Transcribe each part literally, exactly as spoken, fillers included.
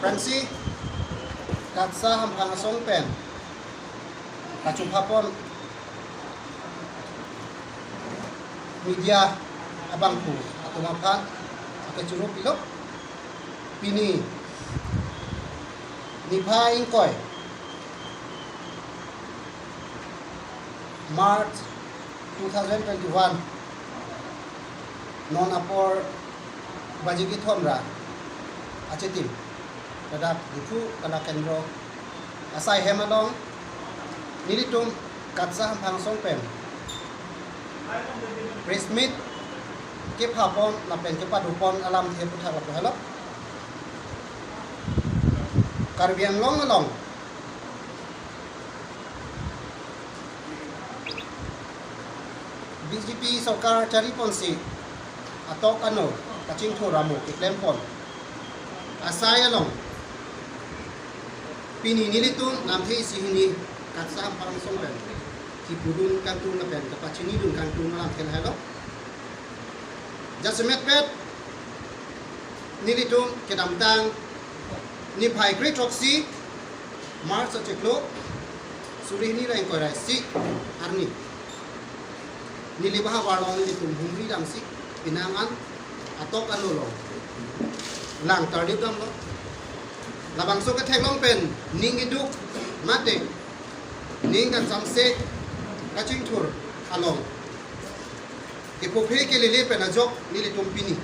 Aphrangsi KATSSA hamphang asong pen kachupha pon media abangphu atum aphan akechoro pilo. Pini niphai ingkoi March two thousand twenty-one, non apor baji kethom ra achitim ladak Diphu Kala Kendro asai hem along nelitum KATSSA hamphang asong pen press meet kepha pon lapen kepado pon alamthe aphuthak lapu helo. Karbi Anglong along B J P sorkar chari ponsi atok ano kachingthur amo keklem pon asai along pini nelitum lamthe isi hini KATSSA hamphang asong pen kipudun kangtung lapen kapachinidun kangtung alamthe lahelo. Jasemet pet nelitum kedamtang niphai kre-throksi March achiklo suri hini ra ingkoi ra isi arni neli bahavar along nelitum humri damsi penang an atok ano along lang tarlip damlo. Labangso ketheklong pen ning iduk mate ning kachamse kachingthur along kepuphe kelele pen ajok nelitum pini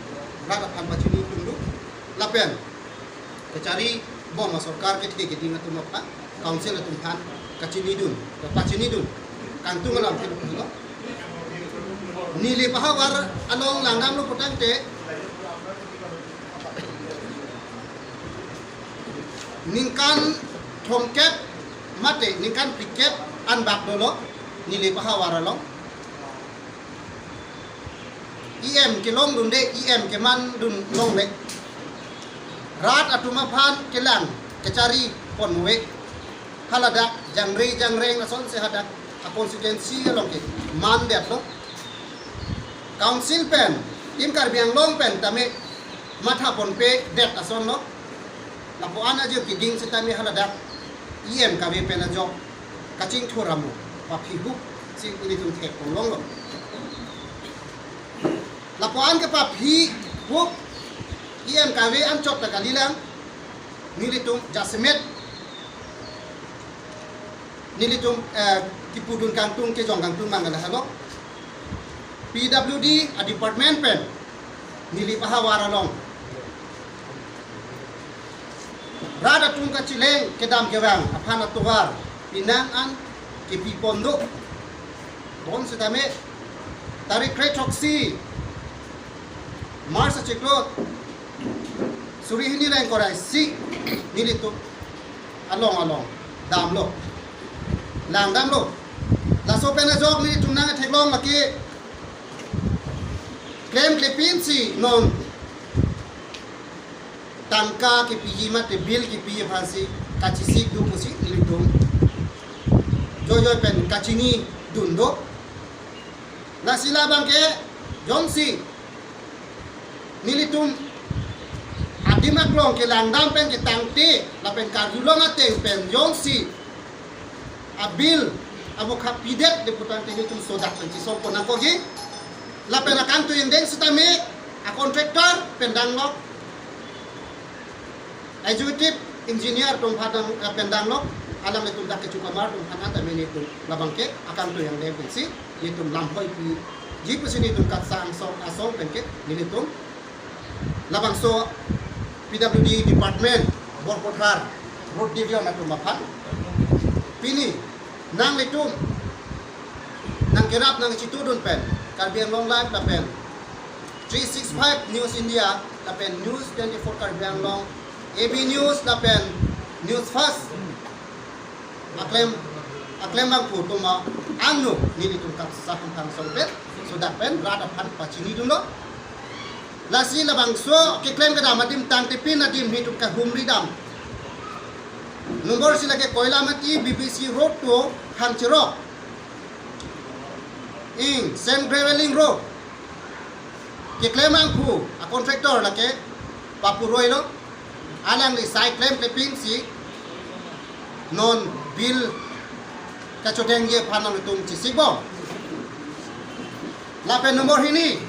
rat aphan pachinidun do lapen kachari bom asorkar kethe keding atum aphan council atum aphan kachinidun, pachinidun kangtung alamthe lo. Neli bahavar along lang damlo putangte ningkan thomkep mate ningkan phlikep an bak dolo neli bahavar along. E M kelongdunde, E M kemandun longle. Rat atum aphan kelang kachari pon ave. Haladak jangre jangreng asonsi hadak a constituency along ke mandetlo. Council pen, Team Karbi Anglong pen tame matha ponpedet asonlo. Lapu-an ajo keding sitame haladak E M kave pen ajok kachingthur amo paphi hup si nelitum thek pon longlo. Lapu-an ke paphi hup E M kave anchot ta kalilang. Nelitum jasemet nelitum, eh, kipudun kangtung kejong kangtung mangala halo. P W D a department pen neli bahavar along rat atum kachileng kedam kevang aphan atovar penang an kepi pon do. Bonsitame tarik kre-throksi March achiklo suri hini ra ingkoi ra isi nelitum along along damlo, lang damlo. Laso pen ajok nelitum nangtheklong lake klemkle pinsi non tangka kepiji mate bill kepiji aphansi kachisik do pusi nelitum joijoi pen kachinidun do. Lasi labang ke jongsi nelitum adim aklong kelang dam pen ketangte lapen karjulong ateng pen jongsi a bill amo khapidet de putangte nelitum sodak pen chisong pon nangkokji. Lapen akangtui angdeng sitame a contractor pen danglok, executive engineer atum aphan dang, eh, pen danglok, alanglitum dak kechukamar atum aphan tame nelitum labang ke akangtui angdeng pensi nelitum lamhoi piji pusi nelitum KATSSA asong, asong pen ke nelitum labangso P W D department Borpathar Road Division atum aphan pini nanglitum nangkerap nangchitudun pen Karbi Anglong Live lapen three six five News India lapen News twenty-four Karbi Anglong, A B News lapen News First aklem, aklem bangphu atum angno nelitum KATSSA hamphang asong pen sodak pen rat aphan pachinidunlo. Lasi labangso keklem kedam adim tangte pin adim nelitum kahumri dam. Nombor isi lake Koilamati B B C Road to Hangcherok, ing sand graveling road keklem bangphu a contractor lake Papu Roy lo. Alangli sai klemklepin si non bill kachodengji aphan nangtum chesikbom. Lapen number hini,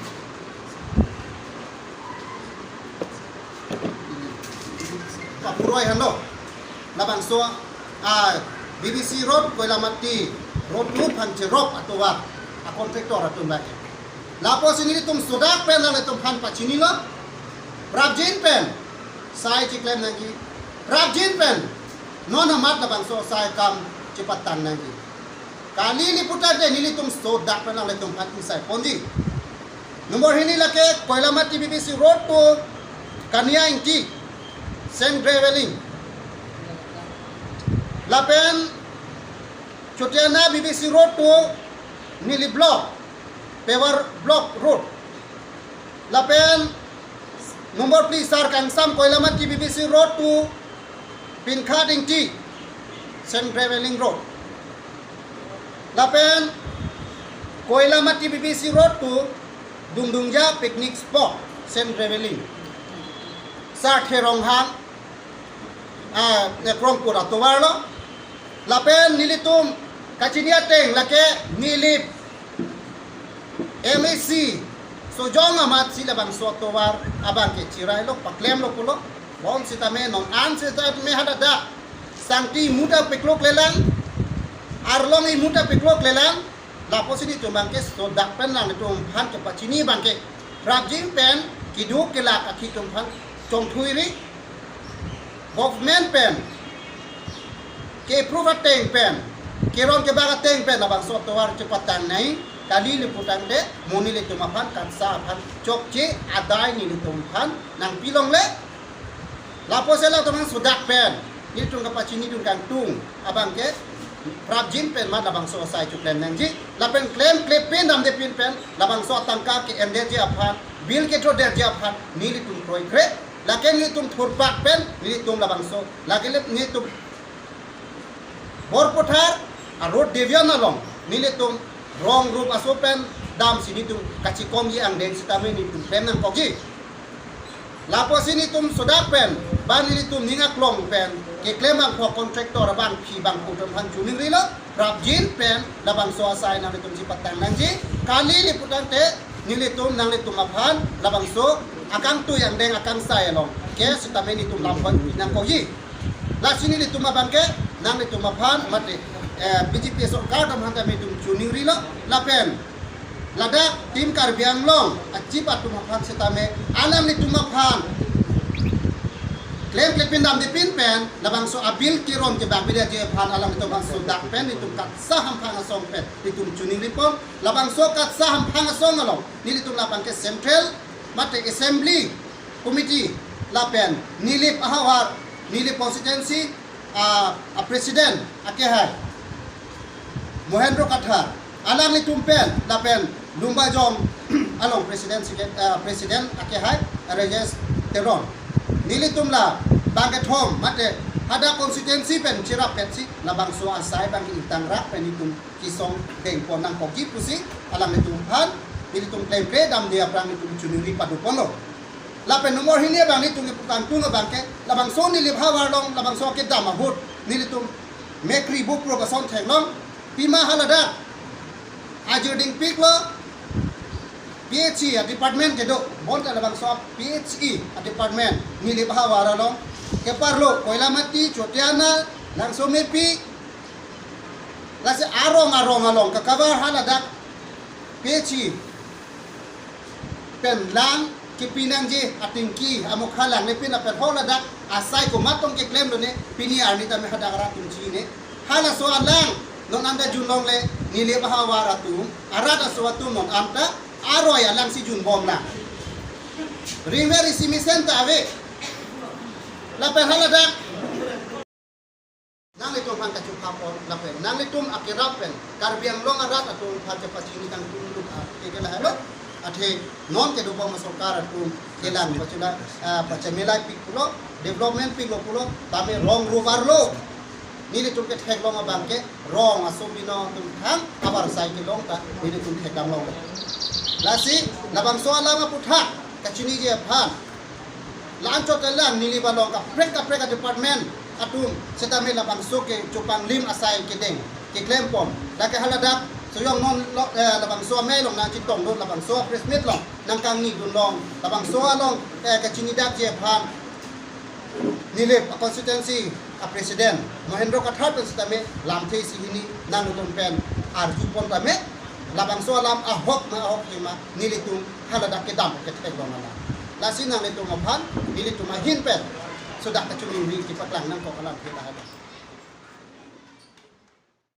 kapuroi henlo, labangso a B B C Road, Koilamati Road two aphan cherop atovar a contractor atum lake. Lapusi nelitum sodak pen nanglitum aphan pachinilo, prapjin pen sai chiklem nangji, prapjin pen non hamat labangso sai akam chepatang nangji. Kali li putangte nelitum sodak pen nanglitum aphan ingsaipon di. Number hini lake Koilamati B B C Road to Kania Ingti, sand graveling. Lapen Chotiana B B C Road to Nilip Block, paver block road. Lapen number phli Sar Kangsam Koilamati B B C Road to Pinkhat Ingti, sand graveling road. Lapen Koilamati B B C Road to Dungdungja picnic spot, sand graveling. Sar Theronghang, ah, Krongpur atovarlo. Lapen nelitum kachini ateng lake Nilip M A C sojong amatsi labangso atovar abangke chirailo, paklemlo pulo. Bonsitame non an sitame haladak sangti imu ta pikloklelang, arlong imu ta pikloklelang. Lapusi nelitum abangke sodak pen nanglitum aphan kepachini abangke prapjin pen keduk kelak akhei atum aphan chongthuiri, government pen ke-approve ateng pen, kerong kebak ateng pen labangso atovar chepatang nangji. Kali li putangte mo nelitum aphan katsa aphan chokche adai nelitum aphan nangpilongle. Lapusi latum aphan sodak pen nelitum kepachinidun kangtung abangke prapjin pen mat labangso asai chiklem nangji. Lapen klemklepin damdepin pen labangso atangka ke-endetji aphan, bill kedrodetji aphan nelitum kroikre. Lake nelitum thurpak pen nelitum labangso, lake le nelitum Borpathar a road division along nelitum rong rup aso pen damsi nelitum kachikomji angdeng sitame nelitum klem nangkokji. Lapusi nelitum sodak pen, ba nelitum ning aklong pen keklem bangpho, contractor bangpi bangphu atum aphan choningrilo, prapjin pen labangso asai nanglitum chepatang nangji. Kali li putangte nelitum nanglitum aphan labangso akangtui angdeng akangsai along ke sitame nelitum lampon nangkokji. Lasi nelitum abangke nanglitum aphan mate, eh, B J P sorkar atum aphan tame nelitum choningrilo, lapen ladak Team Karbi Anglong a-chief atum aphan sitame alanglitum aphan klemklepin damdepin pen labangso a-bill kerong kebak bidetji aphan alanglitum aphan sodak pen nelitum katsa hamphang asong pen nelitum choningripon. Labangso katsa hamphang asong along nelitum labangke Central mate Assembly Committee lapen Nilip ahavar, Nilip constituency a, a-president akehai Mohendro Kathar, alanglitum pen lapen Lumbajong along president, secret-, ah, president akehai Rajesh Teron, nelitum labangkethom mate hadak constituency pen chirappetsi labangso asai abangke ingtangrak pen nelitum kesong dengpon nangkokji pusi alanglitum aphan nelitum klemkle damde aphrang nelitum choningri paduponlo. Lapen number hini abang nelitum kepu kangtung abangke labangso Nilip ahavar along labangso kedam ahut nelitum mekri bupro kason theklong, pima haladak ajir dingpiklo P H E a-department kedo, bonta labangso P H E a-department Nilip ahavar along keparlo Koilamati, Chotiana, Langsomepi, lasi arong arong along kakavar haladak P H E pen lang kepi nangji, atingki amokha lang le pin lapen haladak asai komat tong keklemlo ne, pini arni tame hadak arat atum chini ne. Halaso alang non anta junlongle, Nilip ahavar atum, arat aso atum non anta aroi alangsi junbomlang. Ringver isi mesen ta ave. Lapen haladak nanglitum aphan kachophapon lapen nanglitum akerap pen Karbi Anglong arat atum aphan kepachini kangtung duk a, ke ke lahelo. Athe non kedobom asorkar atum kelang pachula, ah, pachemelaipik pulo, development piklo pulo, tame rong rup arlo nelitum ketheklong abangke rong aso binong atum thang abar sai kelong ta nelitum thekdamlong. Lasi labangso alam aputhak kachiniji aphan La-anchot le lang neli ba along kaprek kaprek a-department atum setame labangso ke chupanglim asai kedeng keklempon. Lake haladak suyong non lo, eh, labangso amei along nangchetongdun, labangso press meet along nangkangnidun long, labangso along, eh, kachinidakji aphan Nilip a-constituency a-president Mahendra Kathar pen setame lamthe isi hini nanglitum pen arjupon tame, labangso alam ahok ma ahok hima nelitum haladak kedam ketheklong alam. Lasi nanglitum aphan nelitum ahin pen sudak kachuningri kepaklang nangkok alamthe lahai.